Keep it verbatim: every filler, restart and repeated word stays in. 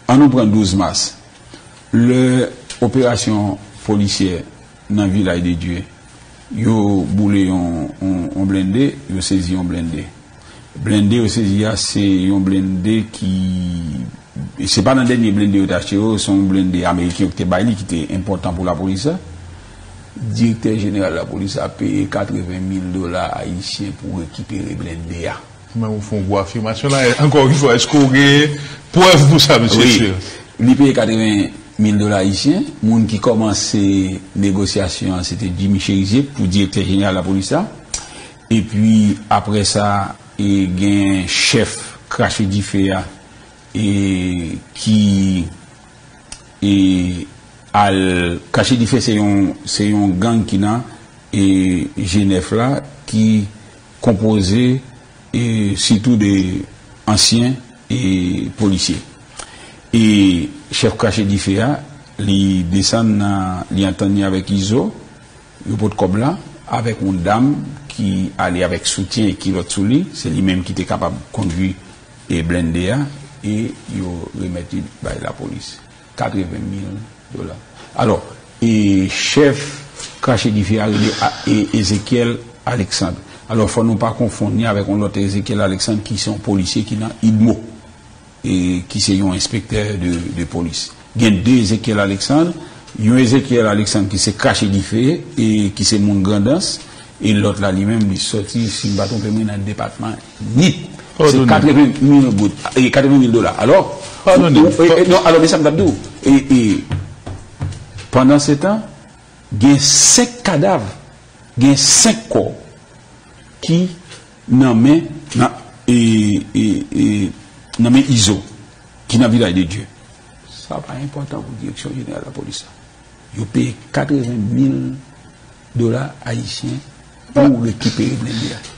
An nou pran douz mas. Lè operasyon polisyè nan Vilaj de Dye, yo boule yon, yon, yon blende, yo sezi yon blende. Blende yo sezi a, se yon blende ki, se pa nan dènye blende yo te achte yo, se yon blende ameriken yo ki te bay li, ki te enpòtan pou lapolis la. Direktè jeneral lapolis la peye katreven mil dola ayisyen pou rekipere blende a. Men ou fè yon gwo afimasyon la. Ankò yon fwa, èske w gen prèv pou sa, mesye Sir? Li peye katreven mil dola ayisyen. Moun ki kòmanse negosyasyon an, se te Jimmy Chérizier pou direktè jeneral lapolis la. Epi, apre sa, e, gen chèf Krache Dife a, e, ki e, al Krache Dife, se yon, se yon gang ki nan, e, G nèf la, ki konpoze, e, sitou de ansyen, e, polisye. E chèf Krache Dife a, li desann nan, li antann li avèk Izo, yo pot kòb la, avèk yon dam ki ale avèk soutyen e kilòt sou li, se li menm ki te kapab kondwi, e, blende a, e yo remèt li bay lapolis. Katreven mil dola. Alò, e chèf Krache Dife a rele, a, e, Ezekiel Alexandre. Alò, fò nou pa konfonn li avèk yon lòt Ezekiel Alexandre ki se yon polisye ki nan idmo, e ki se yon enspektè de, de polis. Gen de Ezekiel Alexandre, yon Ezekiel Alexandre ki se Krache Dife, e ki se moun Grandans, e lòt la, li menm, li sòti, si m pa twonpe mwen, nan depatman Nip. Se katreven mil goud, e katreven mil dola. Alò, Padone. Ou, e, e, non, alò, men sa m t ap di w. E, e, pandan se tan, gen senk kadav, gen senk kò ki nan men, nan, e, e, e, nan men Izo, ki nan Vilaj de Dye. Sa pa enpòtan pou direksyon jeneral lapolis la. Yo peye katreven mil dola ayisyen pou rekipere blende a.